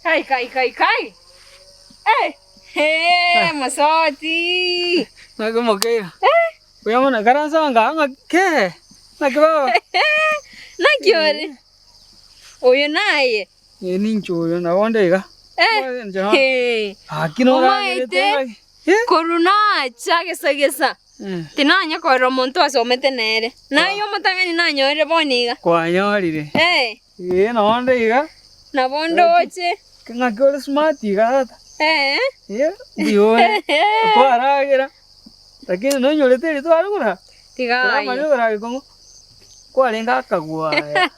Kai kai kai kai. Eh, eh, mosoti. Naki mokeira. Buya mono, ikaransa anga ng'a kee, naki baba? Naki ore? Oyo naye. Ee ninche oyo nabo onde iga. Eh, Inche no- eh. Gaki noragerete Omaete. ng'aki. Eh? Korwa nacha gesa gesa, Eh, tinanya korora omonto asomete nere. Naye omotang'ani nanyorire bono iga. Kwanyorire. Eh, Ee nonde iga. nabo ndoche. Ng'aki ore smart iga tata. Eh, Eh, mbuya ore. Kwaragera. Lakini nonyorete erio tware korara. tiga Tore aye. amariga korara gekong'u. Kwarenge akagwaya.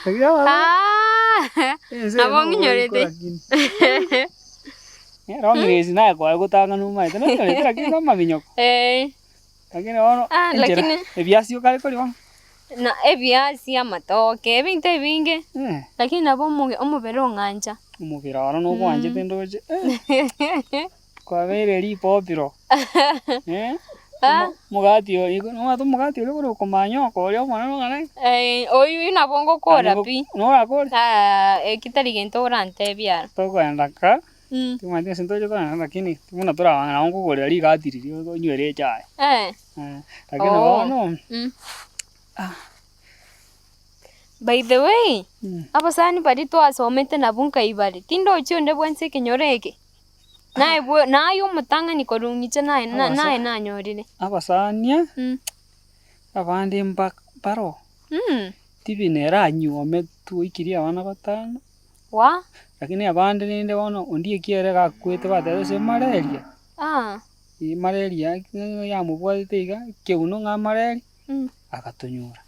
Lakini abana Ah, ense nabo eye ng'inyorete. lakini. Ero ng'esi naye kware gotang'ana omaete nonyorete lakini na amaminyoko. Eh, Lakini bono Ah, enchera lakini- ebiasi okare koria bono. na ebiasi, amatoke, ebinto ebinge, Eh, lakini nabo omoge omobere ong'ancha. omobere oro nogwanchete ndoche eh. Kwabeire ripopiro eh, Ah. omogati oria igo nomanyete omogati oria okore okomanya okoria omonene ong'ana ki? Eh, oywo nabo ngokora pi. Norakore? Ah, eki tari gento orantebie aro. Tokoenda ka, Mm. timanyeti gose ntoche togenda lakini buna torabang'ana nabo nkogorera rigati riria onywere echae. Eh. Lakini Oh. bono, Mm. By the way, abasani baria twasomete nabwo nkai bare, tindochi onde bwensi ekenyoro eke? Naye bwe naye omotang'ani korwa ng'iche naye na- Abasa- naye nanyorire. Abasania, Mm. abande mba mbaro, Mm. tibi nere anywometwe oikirie abana batano, Wa? lakini abande rende bono ondieki ere gakwete bateba ase malaria, Ah. eh malaria ng'a yamobwatete iga, ekeuno ng'a malaria, Mm. agatonyora.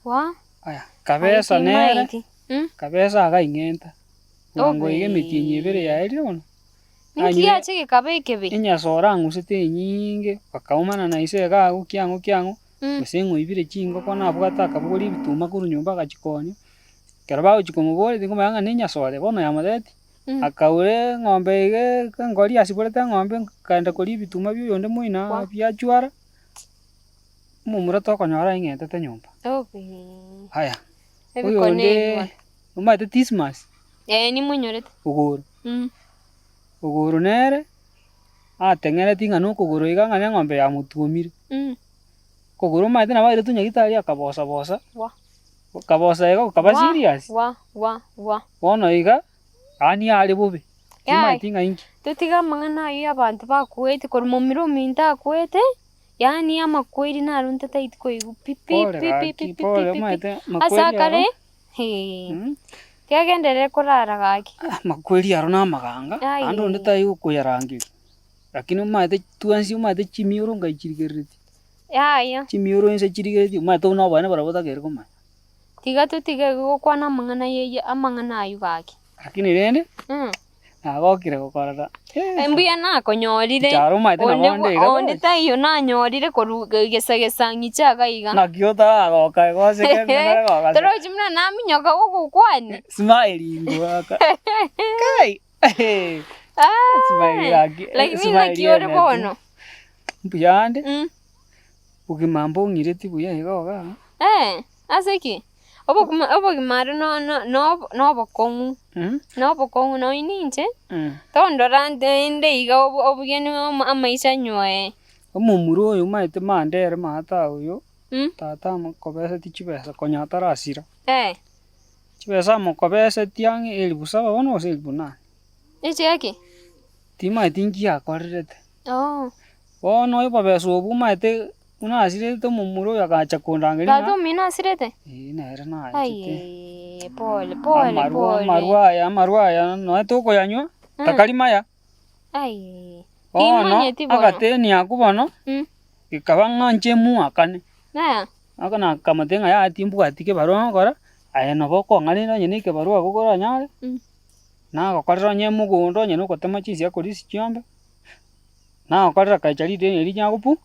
Wa? Aya, kabesa nere, Timaeti. Mm. kabesa againg'enta, bwango iga emetienyi ebere yaerire bono. Ninki Anywe giacha gekaba ekebe? enyasore ang'usete enyinge, bakaumana na ise iga agwo kiang'o kiang'o, Mm. gose ng'a oibire chingoko nabwate akabogoria ebituma korwa nyomba agachikonya, ekero bagochia komoboria tinkomanya ng'a na enyasore bono yamotebetie, Mm. akaura eng'ombe iga engori asiborete eng'ombe, akaenda koria ebituma bia oyonde moino Wa. biachwara, omomura tokonyora aing'entete nyomba. Obee. Aya, Ebikone oyonde ebi bono. omanyete Dismas, Eh nimonyorete. Ogoro. Mm. Ogoro nere, ateng'ereti ng'a nokogoro iga ng'a neng'ombe yamotwomire. Mm. Okogoro omanyete nabo airetwe nyagetari akabosa bosa, Wa. okabosa iga okaba Wa, serious. wa, wa, wa. Bono iga, yaani are bobe, Yaya. timanyeti ng'a inki. Totige amang'ana ayio ya abanto bakwete korwa momura ominto akwete, yaani amakweri naro ntataeti koigwa pi pi Pole pi pi gaki, pi pi pole pi pi. omanyete Ase makweri aro. akare, hee, tiagenderere korara gaki. Amakweri aro na amaganga, Aye. naende onde tari gokoyarangeria, lakini omanyete twensi omanyete chimioro ngai chirigereretie, Yaya, chimioro inse chirigereretie omanyete buna oboene barabwo botakeire komanya. tiga totige gokwana amang'ana yeye amang'ana aywo gaki. Lakini rende, Mm. nagokire gokorora eh, Mbuya nakonyorire, Charo omanyete nabo onde onde bwa iga onde bosi. taiyo nanyorire korwa gesa gesa ng'iche iga iga. Naki otaragoka igo oseke buna nare gogaseka. Torochi buna naminyoka gogokwania? Smile ngoaka. Kai! Smile gaki, Lakini smile naki ore ene tu. bono? Mbuya ande, Mm. obogima mbong'ireti buya iga igaa. Eh, ase ki? Obogima obogima aro no- no- no- nobokong'u, nobokong'u nonye ninche, tondora nde inde iga obo obogeni ama amaisha nyoe. Omomura oyo omanyete manda ere maate oyo, tata amokobeseti chibesa konya atarasira. Eh. Chibesa amokobeseti ang'e elifu saba bono gose elifu nane. Echiaki? Timanyeti inki akorerete. Oh. Bono obobesa obwo omanyete buna asirete omomura oyo agacha kondangeria Tata ng'a omino asirete? ee nere naachete. Aye pole pole Amarwa pole. amarwa aya amarwa aya nonye tokoyanywa, Mm. takari maya. Aye. Bono Timanyeti bono. agateni akwo bono, Mm. gekaba ng'a inche moakane. Naya. Aka nakamotebia ng'a yaya timbwati kebarua ngokora, aye nabo okong'aneria onye na ekebarua abwo koranyare, Mm. nagokorera onye mogondo onye na ogotema chinsiaga korisia chiombe. Nagokorera kacha rideni erio rinya gopu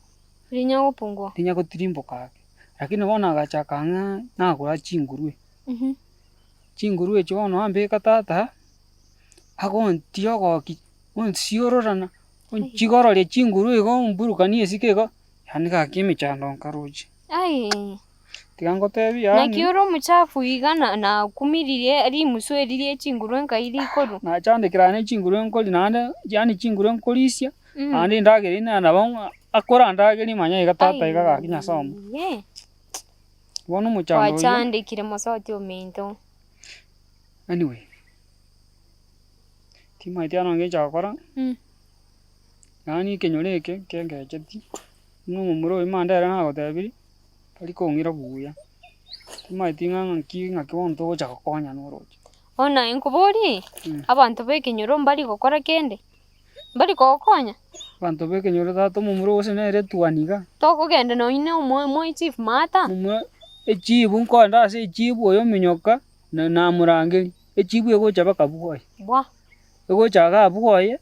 Rinya gopungua. rinya gotirimboka ake. Lakini bono agachaka ng'a nagora chingurue. Chingurue echi bono ambeka tata. Agontia ogoki, onsiororana, onchigororia chinguru igo omburukanie esike igo, yaani gaki emechando nkaroche. Aye. Tiga ngotebi yaani. Naki ore omochafu iga na nakumiririe rimusu eri rie chinguru enkai rikorwa. Nachandekire aye ne chinguru nkori naende yaani chinguru nkorisia, naende endagera eye nabo ng'a akorandagerie manya iga tata iga gaki Nyasae omo. Aye. Bono omochando oyio. Gwachandekire mosoti ominto. Anyway, timanyeti bono ngecha gokora, yaani ekenyoro eke nkengecheti, buna omomura oyio mambia ere nagotebirie, tari kong'ira buya, timanyeti ng'a ng'aki ng'aki bono togocha gokonyana oroche. Bono aye nkoborie, abanto ba ekenyoro mbari gokora kende? Mbari kogokonya? Abanto ba ekenyoro tata omomura gose nere etuoni iga. Tokogenda nonye na omo omo chief maata? Momura echibu nkoenda ase echibu oyo ominyoka. Na namorangeria, echibu egocha mpaka bwoye. Bwa. Egocha iga bwoye,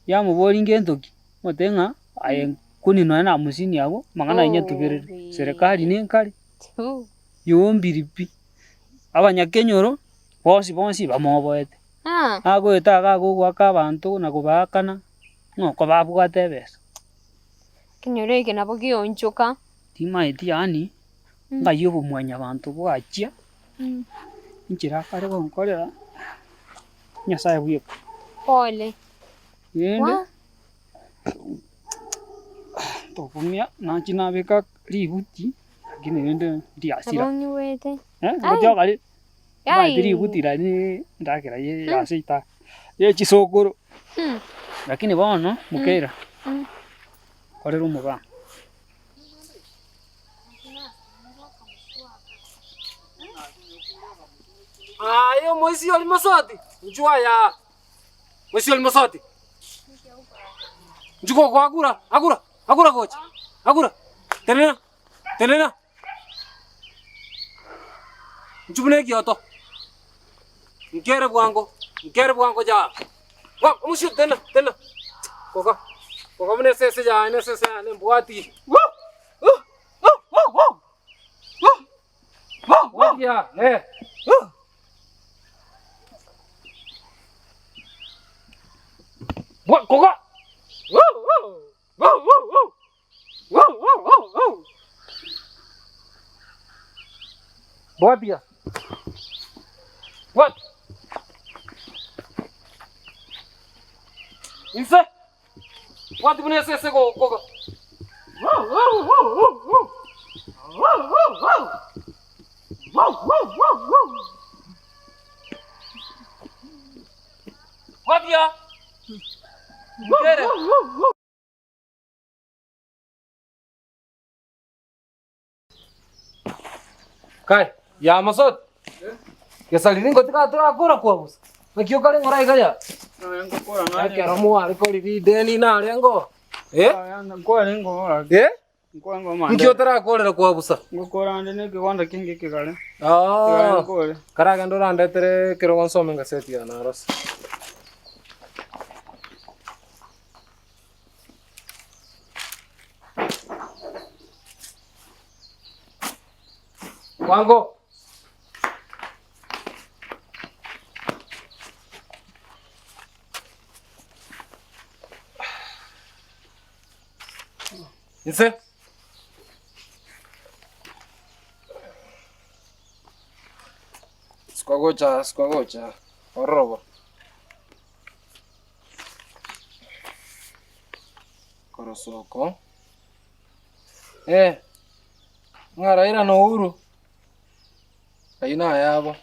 yamoboria ngento ki, omotebia ng'a aye nkuni nonya na hamsini abwo, amang'ana ayio nyatuberere, serikali nenkare, yombiri pi. Abanyakenyoro, bonsi bonsi bamoboete. Agoeta iga agogoaka abanto na kobaakana, ng'a oko babwate ebesa. Ekenyoro eke nabo gionchoka. Timaeti yaani. Ng'ai obomwanyabanto bwachia, inchera akare gonkorera, Nyasaye bweka. Pole. Rende, tokumia nachi nabeka ributi, lakini rende ndiasira. Nabo onyuete. Ngochia kare, omanyete ributi riria endagera ye ya seita, ye chisokoro. Lakini bono, mokeira, nkorere omobango. Aye omoisia oria mosoti, inchuo aya, moisia oria mosoti, inchuo gokoa agura, agura, agura gocha, agura, tenena, tenena, inchuo buna ekioto, nkere bwango, nkere bwango jaa, bwango omoisia oyo tenena, tenena, koka, koka buna esese yane, esese yane mbwati. Bwatia. Bwat. Inse. Bwati buna esese gokoga. Bwatia. Nkere. Kai, ya mosoti. Gesariri ngotiga torakora kwabusa. Naki okare ng'ora iga ya? Ekero mware korira ideni narengo. Eh? Eh? Nki otarakorera kwabusa? Ah, karagende orandetere ekerogo nsome engaseti ya narose. Bwango. Inse. Sikagocha, sikagocha. Ororobo. Korosoko. Eh, ng'a Raila na Uhuru, ayio nayabo.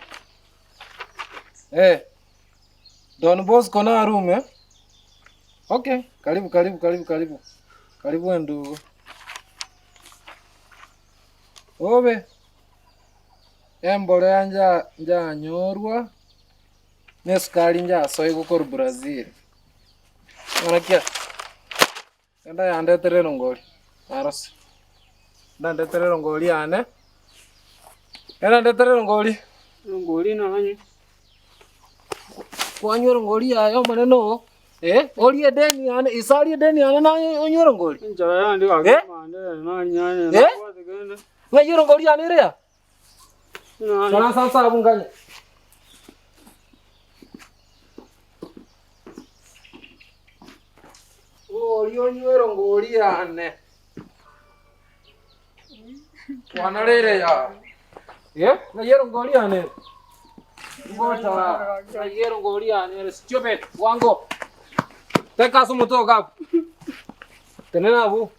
Eh, Don Bosco narume, okay, karibu karibu karibu karibu, karibu endugu. Obe, embolea nja njanyorwa. Nesukari njasoigwe korwa Brazil. Bono ki enda yandetere erongori, narose. Ndandetere erongori yane, erandetere erongori. Erongori nanye. Kwanywa erongori yaye omonene oo, eh, orie edeni yane, ise arie edeni yane naye onywe erongori. Enchara yande gaki Eh? mande nari Eh? nabwate kende. Ng'ai erongori yane ere aa? Nari. Saransa nse abwo nganye. Oria onywere ngori yane. Kwana rere ya. Eh, ng'ai erongori yane ere? Ngocha, ng'ai erongori yane ere? Stupid, bwango. Teka ase omotwe ogo abwo. Tenena abwo.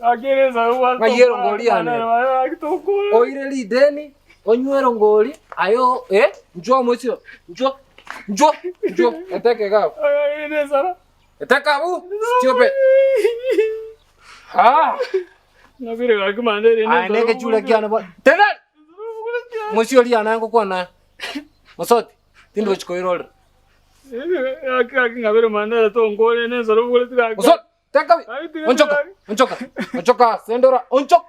Ng'ai erongori yane ere? Oire rideni, onywe erongori, aye o- eh, nchwo omoisio, nchwo, nchwo, nchwo, eteke iga abwo. Eteke abwo, stupid. Ah! Aye negechure kiane bono. Tenena! Mosie oria naye ngokwana naye. Mosoti, tindi gochia koirorera. Mosoti, teka bi. Onchoka, onchoka, onchoka, sendora, onchoka.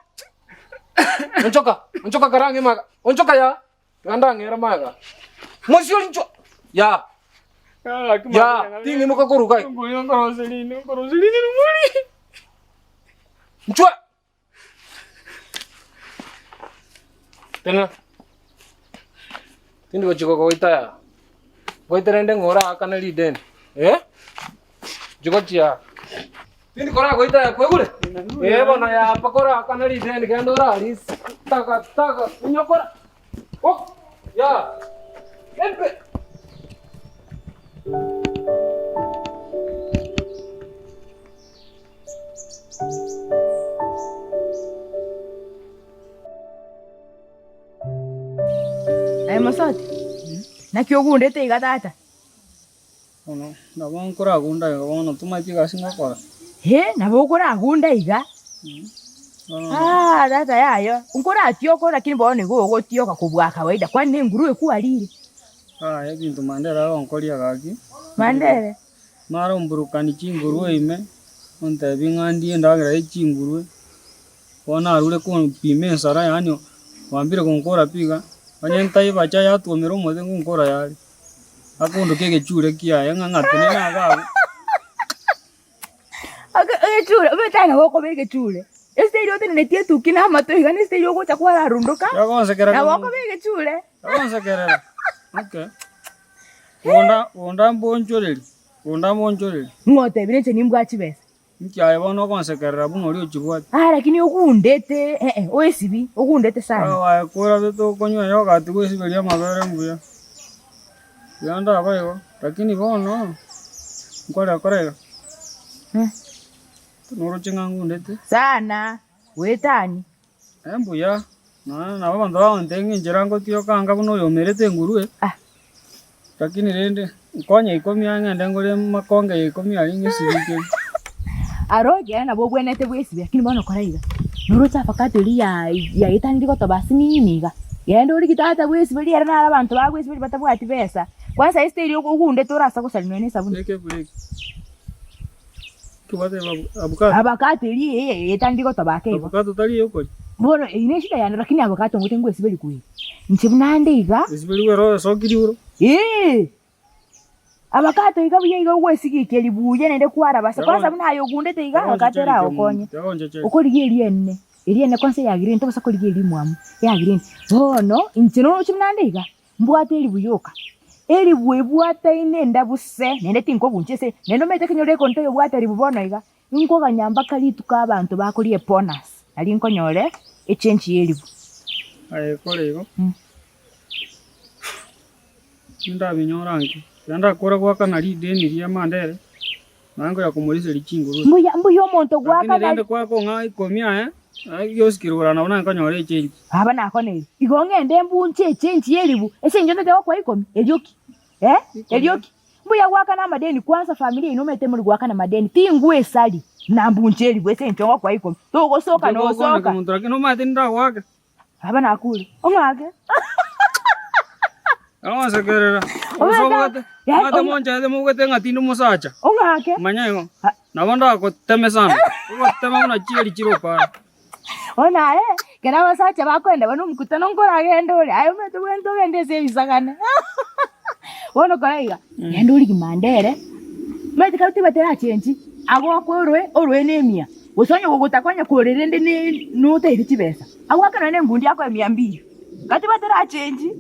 Onchoka, onchoka karang'e maga. Onchoka ya. Tiga ndang'ere magega. Mosie oria inchwo. Ya. Ya, ting'imoka korwa iga. Inchwe. Tenena. Tindi gochia gogoita yaa. Ngoite rende ng'a oraakane rideni. Eh? Inche gochia aa. Tindi koragoita yaa kwaigure? Eh bono yaa mpaka oraakane rideni genda orarisi taga taga onyokora. Oh! Yaa. Empe. Aye mosoti, naki ogundete iga tata? Bono nabo nkoragunda iga bono tomaeti egasi ngokora. Hee, nabo okoragunda iga? Aah tata yaya, nkoratioka lakini bono nigo ogotioka kobua kawaida kwani na enguru ekwarire. Yaya ebinto Mandera agonkoria gaki. Mandere? Mara omburukani chingurue ime, ontebie ng'a ndie endagera ye chingurue, bono narure kompima ensara yaani oambire gonkora pi iga, onye ntaibacha yatwomera omote ngonkora yare, akondoka egechure kiaye ng'a ng'atenene iga abwo. Ake egechure, omanyete aye nabo okoba egechure, ase erio otenenetie etuki na amato iga na ase erio ogocha kwararundoka, Yagonsekerera nabo okoba egechure. Yagonsekerera, okay. Bonda bonda mbonchoreri, bonda mbonchoreri. Ng'o otebire inche nimbwate chibesa? Inki aye bono ogonsekerera buna oria ochibwate? Ah lakini ogundete eh oesibi, ogundete sana. Aye aye korabete okonywa yogati gwesiberia amabere mbuya. Tiga ndaba igo, lakini bono, nkore kora iga. Noroche ng'a ngundete. Sana, goetania. Mbuya, nonya nabo abanto bagontebia ng'a enchera ngotioka anga buna oyomerete engurue, Ah. lakini rende nkonye ikomi aye ng'ende ngore makonge ya ikomi aria ng'esibe keria. Aro ekiagera nabo obwenerete bwesibia lakini bono kora iga, noroche avocado eria ya yaetaniri gotoba ase nini iga, genda origie tata bwesiberie ere naro abanto bagwesiberia batabwati besa, kwanza ase eria ogundete orase gosaria nonya na esabuni. Beka ebreki. Avocado. Avocado eria eye etangire gotoba ake igo. Avocado tari eyokoria. Bono eyio ne eshida yane lakini avocado ngote ngwesiberia kweri. Inche buna ande iga. Esiberia ere oesokirie oro. Eeh. Avocado iga buya iga ogwesigikia buya naende kwaraba ase kwanza buna aye ogundete iga avocado eragokonye. Okorigia eria ene, eria ene kwanza eya green tobasa korigia eria mwamu, eya green. Bono inche noroche buna ande iga. Mbwate eribu yoka, eribu ebwataine endabu se, naende tinkobuncha ase, naende omanyete ekenyoro ekonto oyobwate eribu bono iga, inkoganya mpaka rituko abanto bakoria ebonus, nario nkonyore echange y'eribu. Aye kore igo, nindabinyore anke, ekero ndakora goakana rideni ria Mandere, Naye nkoya komoriseria chinguru. Mbuya, mbuya omonto Lakini goakana rende kwakong'a ikomi aye, aye giosikire korana nabo naye nkonyora echenji. Baba nakoneire, igo ng'ende mbunche echenji y'eribu, ase eng'encho ntete gokoa ikomi, erio ki? Eh, erio ki? Mbuya goakana amadeni kwanza familia yaino omanyete more goakana amadeni, tingwesari na mbunche eribu ase eng'encho ngokoa ikomi, togosoka Inche gokwana nosoka. kemonto lakini omanyete nindagoake. Baba nakure, ong'ake. Agonsekerera. Osobwate. Omanyete monchaete mogwete ng'a tindi omosacha. Ong'ake. Manya igo. Nabo ndagoteme sana. Ogotema buna chieri chire opara. Bono aye, ekero abasacha bakoenda buna omokutano nkoragende ore, aye omanyete bwente ogende ase ebisagane. Bono kora iga, genda origie mandere, omanyete kare tibati erachenchi, agoakwe oroe, oroe na emia. Gose onye gogotakonya kore rende notaire chibesa, agoake nonya nengundi akoe mia mbili, gati batarachenchi.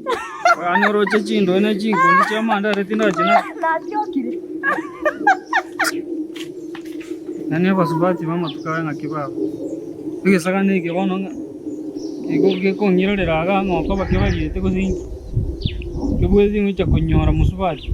Yaani oroche chindoe ne chinkundi chi'amandare tindochi na. Natiokire. Yaani abasubati b'amatuko aya ng'aki baba. Egesagane eke bono ng'a igo gekong'irorera igaa ng'a okoba kebariete gose inki, kebwenerete gocha konyora mosubati.